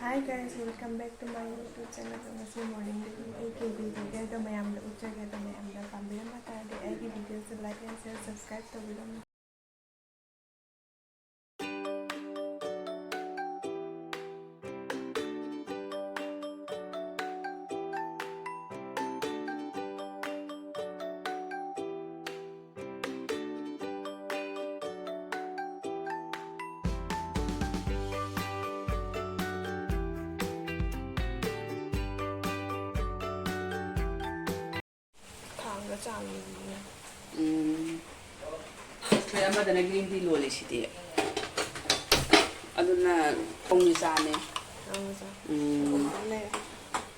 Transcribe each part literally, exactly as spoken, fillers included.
Hi guys, welcome back to my YouTube channel. ꯑꯗꯣ ꯉꯁꯤ ꯃꯣꯔꯅꯤꯡꯗꯒꯤ ꯑꯩ ꯀꯩ ꯀꯩ ꯇꯧꯒꯦ ꯍꯥꯏꯗꯣ ꯃꯌꯥꯝꯗ ꯎꯠꯆꯒꯦ꯫ ꯑꯗꯣ ꯃꯌꯥꯝꯅ ꯄꯥꯝꯕꯤꯔꯝꯕ ꯇꯥꯔꯗꯤ ꯑꯩꯒꯤ ꯚꯤꯗꯤꯑꯣꯁꯦ ꯂꯥꯏꯛ ꯑꯦꯟ ꯁꯤꯌꯔ, ꯁꯕꯁꯀ꯭ꯔꯥꯏꯕ ꯇꯧꯕꯤꯔꯝꯃꯨ꯫ ꯈꯥꯡꯗ ꯆꯥꯝꯃꯤꯅꯦ꯫ ꯎꯝ꯫ ꯑꯩꯈꯣꯏ ꯑꯃꯗꯅ green tea ꯂꯣꯜꯂꯤꯁꯤꯗꯤ꯫ ꯑꯗꯨꯅ ꯄꯨꯡ ꯆꯥꯅꯤ꯫ ꯎꯝ꯫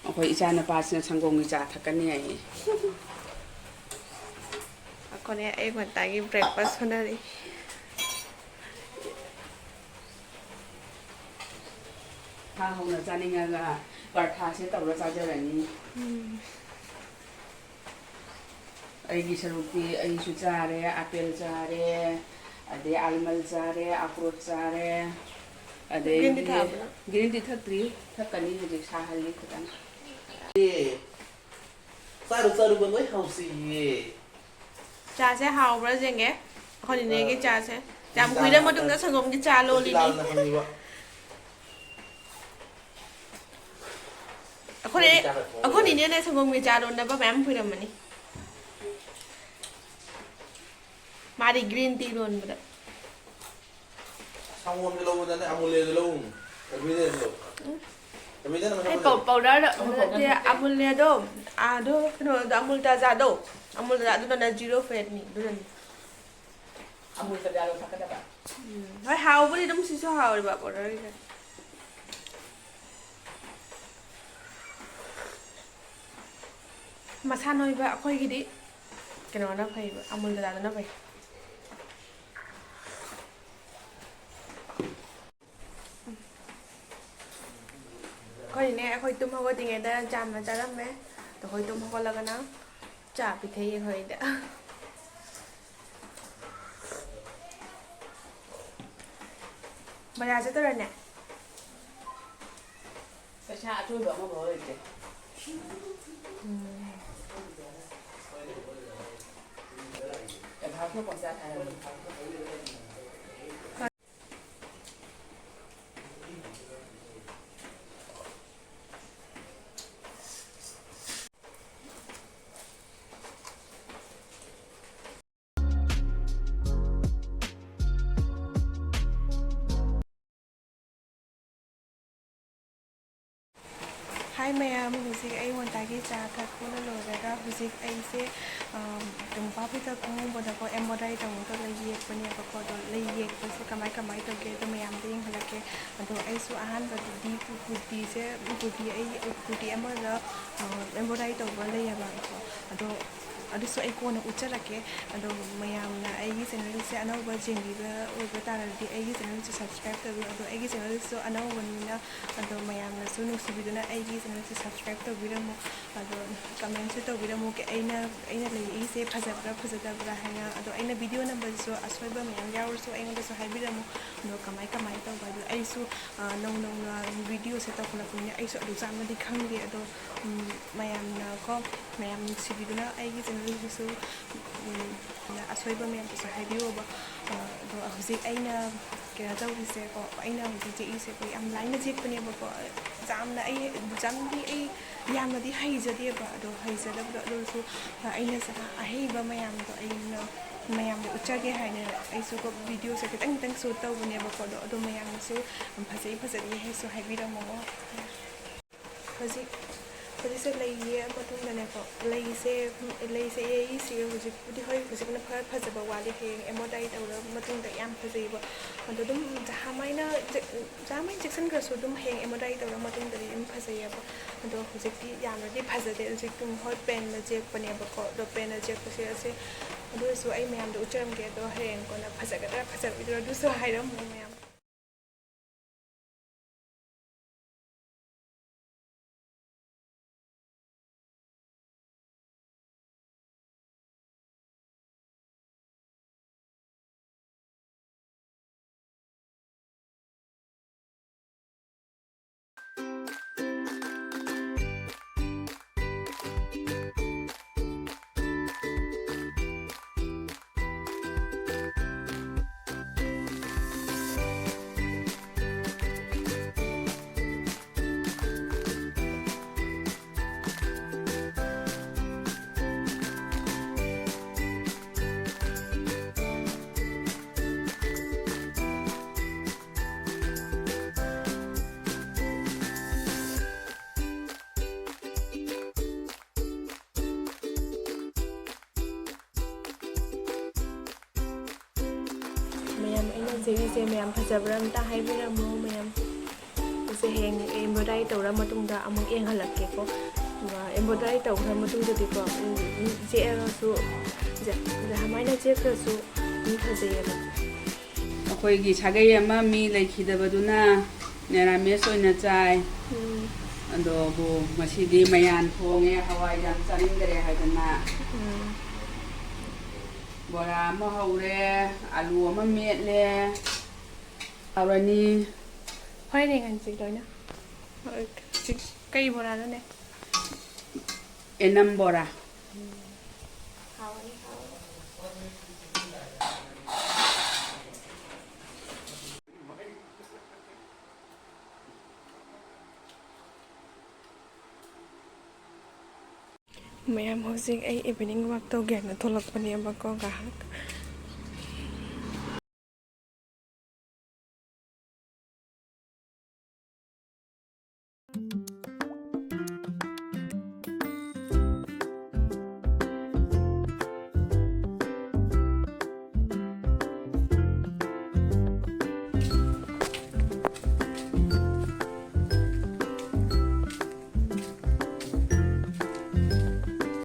ꯑꯩꯈꯣꯏ ꯏꯆꯥ ꯅꯨꯄꯥꯁꯤꯅ ꯁꯪꯒꯣꯝꯒꯤ ꯆꯥ ꯊꯛꯀꯅꯤ ꯍꯥꯏꯌꯦ꯫ ꯑꯩꯈꯣꯏꯅꯦ ꯑꯌꯨꯛ ꯉꯟꯇꯥꯒꯤ breakfast ꯍꯣꯠꯅꯔꯤ꯫ ꯈꯥ ꯍꯧꯅ ꯆꯥꯅꯤꯡꯉꯒ ꯄꯔꯊꯥꯁꯦ ꯇꯧꯔ ꯆꯥꯖꯔꯅꯤ꯫ ꯎꯝ꯫ ꯑꯩꯒꯤ ꯁꯔꯨꯛꯇꯤ ꯑꯩꯁꯨ ꯆꯥꯔꯦ, ꯑꯥꯄꯦꯜ ꯆꯥꯔꯦ, ꯑꯗꯩ ꯑꯥꯜꯃꯟ ꯆꯥꯔꯦ, ꯑꯈ꯭ꯔꯣꯠ ꯆꯥꯔꯦ, ꯑꯗꯩ green tea ꯊꯛꯑꯕꯣ? Green tea ꯊꯛꯇ꯭ꯔꯤ, ꯊꯛꯀꯅꯤ ꯍꯧꯖꯤꯛ ꯁꯥꯍꯜꯂꯤ ꯈꯤꯇꯪ꯫ ꯑꯦ, ꯆꯥꯔꯨ ꯆꯥꯔꯨꯕ ꯂꯣꯏ ꯍꯥꯎꯁꯤꯌꯦ꯫ ꯆꯥꯁꯦ ꯍꯥꯎꯕ꯭ꯔꯥ ꯌꯦꯡꯒꯦ꯫ ꯑꯩꯈꯣꯏ ꯅꯤꯅꯦꯒꯤ ꯆꯥꯁꯦ꯫ ꯌꯥꯝ ꯀꯨꯏꯔ ꯃꯇꯨꯡꯗ ꯁꯪꯒꯣꯝꯒꯤ ꯆꯥ ꯂꯣꯜꯂꯤꯅꯤ꯫ ꯂꯥꯜꯅ ꯍꯪꯉꯤꯕ꯫ ꯑꯩꯈꯣꯏ, ꯑꯩꯈꯣꯏ ꯅꯤꯅꯦꯅ ꯁꯪꯒꯣꯝꯒꯤ ꯆꯥ ꯂꯣꯟꯅꯕ ꯃꯌꯥꯝ ꯄꯨꯔꯝꯃꯅꯤ꯫ ꯃꯥꯗꯤ green tea ꯂꯣꯟꯕꯗ꯫ ꯁꯪꯒꯣꯝꯗꯤ ꯂꯧꯕꯗꯅꯦ ꯑꯃꯨꯜ ꯑꯦꯗꯣ ꯂꯧ꯫ ꯑꯦꯕ꯭ꯔꯤꯗꯦ ꯑꯗꯨꯝ ꯂꯧ꯫ ꯎꯝ꯫ ꯑꯦꯕ꯭ꯔꯤꯗꯦꯅ ꯃꯁꯛ ꯑꯩ ꯐꯖꯕ꯫ ꯄꯥꯎ-, ꯄꯥꯎꯗꯔꯗꯣ ꯅꯠꯇꯦ, ꯑꯃꯨꯜ ꯑꯦꯗꯣ꯫ ꯑꯥꯗꯣ ꯀꯩꯅꯣꯗꯣ, ꯑꯃꯨꯜ ꯇꯥꯖꯥꯗꯣ꯫ ꯑꯃꯨꯜ ꯇꯥꯖꯥ ꯑꯗꯨꯅꯅꯦ zero fatꯅꯤ, ꯑꯗꯨꯅꯅꯤ꯫ ꯑꯃꯨꯜ ꯇꯥꯖꯥꯗꯣ ꯊꯛꯀꯗꯕ꯫ ꯎꯝ꯫ ꯍꯣꯏ, ꯍꯥꯎꯕꯨꯗꯤ ꯑꯗꯨꯝ ꯁꯤꯁꯨ ꯍꯥꯎꯋꯦꯕ ꯄꯥꯎꯗꯔꯒꯤꯁꯦ꯫ ꯃꯁꯥ ꯅꯣꯏꯕ ꯑꯩꯈꯣꯏꯒꯤꯗꯤ ꯀꯩꯅꯣꯅ ꯐꯩꯕ, ꯑꯃꯨꯜ ꯇꯥꯖꯥꯗꯨꯅ ꯐꯩ꯫ ꯑꯩꯈꯣꯏꯅꯦ, ꯑꯩꯈꯣꯏ ꯇꯨꯝ ꯍꯧꯒꯠꯇ꯭ꯔꯤꯉꯩꯗ ꯆꯥ ꯑꯃ ꯆꯥꯔꯝꯃꯦ꯫ ꯑꯗꯣ ꯑꯩꯈꯣꯏ ꯇꯨꯝ ꯍꯧꯒꯠꯂꯒꯅ ꯆꯥ ꯄꯤꯊꯛꯏ ꯑꯩꯈꯣꯏꯗ꯫ ꯕꯖꯥꯔ ꯆꯠꯇꯣꯏꯔꯅꯦ? ꯑꯁꯣꯏꯕ ꯑꯃꯐꯥꯎ ꯂꯩꯇꯦ꯫ ꯎꯝ꯫ ꯑꯦꯚꯥꯟꯁꯅ ꯄꯪꯆꯥ ꯊꯥꯔꯝꯃꯤ꯫ ꯍꯥꯏ ꯃꯌꯥꯝ, ꯍꯧꯖꯤꯛ ꯑꯩ ꯉꯟꯇꯥꯒꯤ ꯆꯥ ꯊꯛꯄꯅ ꯂꯣꯏꯔꯒ ꯍꯧꯖꯤꯛ ꯑꯩꯁꯦ, ꯑꯝ, ꯃꯣꯝꯄꯥꯛ ꯐꯤꯗꯛ ꯑꯉꯧꯕꯗꯀꯣ embroidery ꯇꯧꯔꯒ ꯂꯩ ꯌꯦꯛꯄꯅꯦꯕꯀꯣ꯫ ꯑꯗꯣ ꯂꯩ ꯌꯦꯛꯄꯁꯦ ꯀꯃꯥꯏ ꯀꯃꯥꯏ ꯇꯧꯒꯦ ꯑꯗꯣ ꯃꯌꯥꯝꯗ ꯌꯦꯡꯍꯜꯂꯛꯀꯦ꯫ ꯑꯗꯣ ꯑꯩꯁꯨ ꯑꯍꯥꯟꯕꯗꯗꯤ ꯀꯨꯔꯇꯤꯁꯦ, ꯀꯨꯔꯇꯤ ꯑꯩ ꯀꯨꯔꯇꯤ ꯑꯃꯗ, ꯑ, embroidery ꯇꯧꯕ ꯂꯩꯌꯦꯕ꯫ ꯑꯗꯣ ꯑꯗꯨꯁꯨ ꯑꯩ ꯀꯣꯟꯅ ꯎꯠꯆꯔꯛꯀꯦ꯫ ꯑꯗꯣ ꯃꯌꯥꯝꯅ ꯑꯩꯒꯤ channelꯁꯦ ꯑꯅꯧꯕ ꯌꯦꯡꯕꯤꯕ ꯑꯣꯏꯕ ꯇꯥꯔꯒꯗꯤ ꯑꯩꯒꯤ channelꯁꯦ subscribe ꯇꯧꯕꯤꯌꯨ꯫ ꯑꯗꯣ ꯑꯩꯒꯤ channelꯁꯤꯁꯨ ꯑꯅꯧꯕꯅꯤꯅ, ꯑꯗꯣ ꯃꯌꯥꯝꯅꯁꯨ ꯅꯨꯡꯁꯤꯕꯤꯗꯨꯅ ꯑꯩꯒꯤ channelꯁꯦ subscribe ꯇꯧꯕꯤꯔꯝꯃꯨ꯫ ꯑꯗꯣ commentꯁꯨ ꯇꯧꯕꯤꯔꯝꯃꯨ, ꯑꯩꯅ, ꯑꯩꯅ ꯂꯩꯔꯛꯏꯁꯦ ꯐꯖꯕ꯭ꯔꯥ ꯐꯖꯗꯕ꯭ꯔꯥ ꯍꯥꯏꯅ꯫ ꯑꯗꯣ ꯑꯩꯅ video ꯅꯝꯕꯗꯁꯨ ꯑꯁꯣꯏꯕ ꯃꯌꯥꯝ ꯌꯥꯎꯔꯁꯨ ꯑꯩꯉꯣꯟꯗꯁꯨ ꯍꯥꯏꯕꯤꯔꯝꯃꯨ꯫ ꯑꯗꯣ ꯀꯃꯥꯏ ꯀꯃꯥꯏ ꯇꯧꯕ ꯍꯥꯏꯗꯣ ꯑꯩꯁꯨ, ꯑ, ꯅꯧ ꯅꯧꯅ videoꯁꯦ ꯇꯧꯈꯠꯂꯛꯄꯅꯤꯅ ꯑꯩꯁꯨ ꯑꯗꯨ ꯆꯥꯝꯃꯗꯤ ꯈꯪꯗꯦ꯫ ꯑꯗꯣ, ꯎꯝ, ꯃꯌꯥꯝꯅꯀꯣ, ꯃꯌꯥꯝ ꯅꯨꯡꯁꯤꯕꯤꯗꯨꯅ ꯑꯩꯒꯤ channelꯁꯤꯁꯨ, ꯎꯝ, ꯑꯁꯣꯏꯕ ꯃꯌꯥꯝꯗꯨꯁꯨ ꯍꯥꯏꯕꯤꯌꯣꯕ꯫ ꯑ, ꯑꯗꯣ ꯍꯧꯖꯤꯛ ꯑꯩꯅ ꯀꯩꯅꯣ ꯇꯧꯔꯤꯁꯦꯀꯣ, ꯑꯩꯅ ꯍꯧꯖꯤꯛ ꯌꯦꯛꯏꯁꯦꯀꯣ, ꯌꯥꯝ ꯂꯥꯏꯅ ꯌꯦꯛꯄꯅꯦꯕꯀꯣ꯫ ꯌꯥꯝꯅ ꯑꯩ, ꯌꯥꯝꯗꯤ ꯑꯩ ꯌꯥꯝꯅꯗꯤ ꯍꯩꯖꯗꯦꯕ, ꯑꯗꯣ ꯍꯩꯖꯗꯕꯗꯣ ꯑꯗꯨ ꯑꯣꯏꯔꯁꯨ ꯑꯩꯅ ꯑꯍꯩꯕ ꯃꯌꯥꯝꯗꯣ ꯑꯩꯅ ꯃꯌꯥꯝꯗ ꯎꯠꯆꯒꯦ ꯍꯥꯏꯅ ꯑꯩꯁꯨꯀꯣ videoꯁꯦ ꯈꯤꯇꯪ ꯈꯤꯇꯪ shoot ꯇꯧꯕꯅꯦꯕꯀꯣ꯫ ꯑꯗꯣ, ꯑꯗꯣ ꯃꯌꯥꯝꯅꯁꯨ ꯐꯖꯩ ꯐꯖꯗꯦ ꯍꯥꯏꯁꯨ ꯍꯥꯏꯕꯤꯔꯝꯃꯣ꯫ ꯍꯧꯖꯤꯛ, ꯍꯧꯖꯤꯛꯁꯦ ꯂꯩ ꯌꯦꯛꯑ ꯃꯇꯨꯡꯗꯅꯦꯀꯣ, ꯂꯩꯁꯦ, ꯂꯩꯁꯦ ꯌꯦꯛꯏꯁꯤꯒ ꯍꯧꯖꯤꯛꯄꯨꯗꯤ, ꯍꯣꯏ, ꯍꯧꯖꯤꯛꯅ ꯈꯔ ꯐꯖꯕ ꯋꯥꯠꯂꯤ, ꯍꯌꯦꯡ embroidery ꯇꯧꯔ ꯃꯇꯨꯡꯗ ꯌꯥꯝ ꯐꯖꯩꯕ꯫ ꯑꯗꯣ ꯑꯗꯨꯝ ꯖꯍꯥꯃꯥꯏꯅ ꯖ-, ꯖꯍꯥꯃꯥꯏ ꯆꯦꯛꯁꯤꯟꯈ꯭ꯔꯁꯨ ꯑꯗꯨꯝ ꯍꯌꯦꯡ embroidery ꯇꯧꯔ ꯃꯇꯨꯡꯗꯗꯤ ꯑꯗꯨꯝ ꯐꯖꯩꯌꯦꯕ꯫ ꯑꯗꯣ ꯍꯧꯖꯤꯛꯇꯤ ꯌꯥꯝꯅꯗꯤ ꯐꯖꯗꯦ, ꯍꯧꯖꯤꯛꯇꯤ ꯍꯣꯏ ꯄꯦꯟꯅ ꯖꯦꯛꯄꯅꯦꯕꯀꯣ꯫ ꯑꯗꯣ ꯄꯦꯟꯅ ꯖꯦꯛꯄꯁꯦ ꯑꯁꯦ, ꯑꯗꯨ ꯑꯣꯏꯔꯁꯨ ꯑꯩ ꯃꯌꯥꯝꯗ ꯎꯠꯆꯔꯝꯒꯦ꯫ ꯑꯗꯣ ꯍꯌꯦꯡ ꯀꯣꯟꯅ ꯐꯖꯒꯗ꯭ꯔꯥ ꯐꯖꯔꯣꯏꯗ꯭ꯔꯥ ꯑꯗꯨꯁꯨ ꯍꯥꯏꯔꯝꯃꯣ ꯃꯌꯥꯝ꯫ ꯁꯤꯒꯤꯁꯦ ꯃꯌꯥꯝ ꯐꯖꯕ꯭ꯔꯥ ꯑꯝꯇ ꯍꯥꯏꯕꯤꯔꯝꯃꯣ ꯃꯌꯥꯝ꯫ ꯁꯦ ꯍꯌꯦꯡ embroidery ꯇꯧꯔ ꯃꯇꯨꯡꯗ ꯑꯃꯨꯛ ꯌꯦꯡꯍꯜꯂꯛꯀꯦꯀꯣ꯫ Embroidery ꯇꯧꯈ꯭ꯔ ꯃꯇꯨꯡꯗꯗꯤꯀꯣ, ꯎꯝ, ꯆꯦꯛꯑꯒꯁꯨ, ꯁꯦ, ꯁꯨꯃꯥꯏꯅ ꯆꯦꯛꯈ꯭ꯔꯁꯨ ꯑꯗꯨꯝ ꯐꯖꯩꯌꯦꯕ꯫ ꯑꯩꯈꯣꯏꯒꯤ ꯁꯥꯒꯩ ꯑꯃ ꯃꯤ ꯂꯩꯈꯤꯗꯕꯗꯨꯅ ꯅꯦꯔꯥꯃꯦꯁ ꯑꯣꯏꯅ ꯆꯥꯏ꯫ ꯎꯝ꯫ ꯑꯗꯨꯕꯨ ꯉꯁꯤꯗꯤ ꯃꯌꯥꯟ ꯊꯣꯡꯉꯦ, ꯍꯋꯥꯏ ꯌꯥꯝ ꯆꯥꯅꯤꯡꯗꯔꯦ ꯍꯥꯏꯗꯅ꯫ ꯎꯝ꯫ ꯕꯣꯔꯥ ꯑꯃ ꯍꯧꯔꯦ, ꯑꯂꯨ ꯑꯃ ꯃꯦꯠꯂꯦ꯫ ꯍꯧꯔꯅꯤ꯫ ꯍꯣꯏꯅꯦ, ꯉꯟꯁꯤ ꯂꯣꯏꯅ꯫ ꯍꯧꯖꯤꯛ ꯀꯩ ꯕꯣꯔꯥꯅꯣꯅꯦ? ꯑꯦꯅꯝ ꯕꯣꯔꯥ꯫ ꯍꯥꯎꯔꯅꯤ, ꯍꯥꯎꯔꯅꯤ꯫ ꯃꯌꯥꯝ, ꯍꯧꯖꯤꯛ ꯑꯩ evening walk ꯇꯧꯒꯦꯅ ꯊꯣꯛꯂꯛꯄꯅꯦꯕꯀꯣ, ꯉꯥꯏꯍꯥꯛ꯫